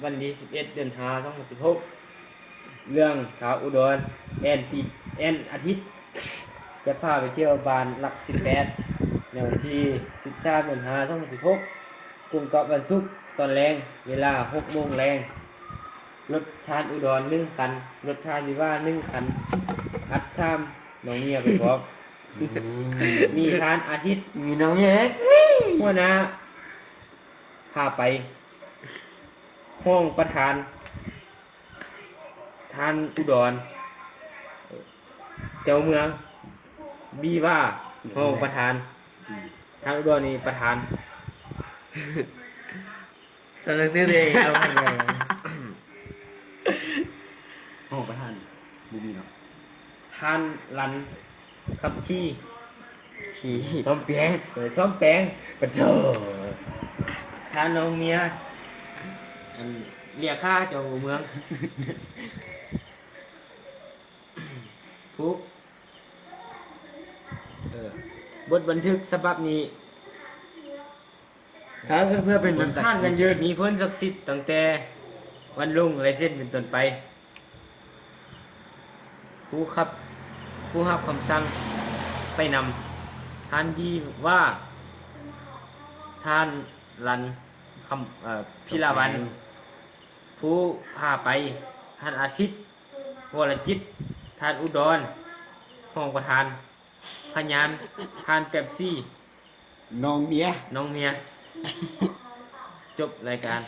ວັນທີສິບເອັດ ເດືອນຫ້າ ສອງພັນສິບຫົກ ເລື່ອງທ້າວອຸດອນ ແອນ ຕີ ແອນ ອາທິດ ຈະພາໄປທ່ຽວບ້ານຫຼັກສິບແປດ ໃນວັນທີສິບສາມ ເດືອນຫ້າ ສອງພັນສິບຫົກ ກົງກັບວັນສຸກຕອນແລງ ເວລາຫົກໂມງແລງ. ລົດທ່ານອຸດອນໜຶ່ງຄັນ, ລົດທ່ານວິວາໜຶ່ງຄັນ, ອັດສາມ ນ້ອງເມຍໄປພ້ອມ. ມີທ່ານອາທິດ ມີນ້ອງເມຍ ຫົວໜ້າພາໄປ, ຮອງປະທານ ທ່ານອຸດອນ ເຈົ້າເມືອງ ວີວາ ຮອງປະທານ. ທ່ານອຸດອນນີ້ປະທານ. ສະໜັບສະໜູນໂດຍ ຮອງປະທານ ບໍ່ມີເນາະ. ທ່ານລັນ ຂັບຂີ່ ຂີ່ ສ້ອມແປງ ເອີ ສ້ອມແປງ ປະໂທ້. ທ່ານນ້ອງເມຍ ອັນ ເລຂາເຈົ້າເມືອງ ຜູ້ ເອີ ບົດບັນທຶກສະບັບນີ້ ສ້າງຂຶ້ນເພື່ອເປັນຫຼັກຖານຢັ້ງຢືນ ມີຜົນສັກສິດຕັ້ງແຕ່ວັນລົງລາຍເຊັນເປັນຕົ້ນໄປ. ຜູ້ຂັບ ຜູ້ຮັບຄຳສັ່ງໄປນຳ ທ່ານວີວາ ທ່ານລັນ ຄຳ ເອີ ພິລາວັນ ຜູ້ພາໄປ ທ່ານອາທິດ ວໍລະຈິດ ທ່ານອຸດອນ ຮອງປະທານ. ພະຍານ ທ່ານເປັບຊີ ນ້ອງເມຍ ນ້ອງເມຍ. ຈົບລາຍການ.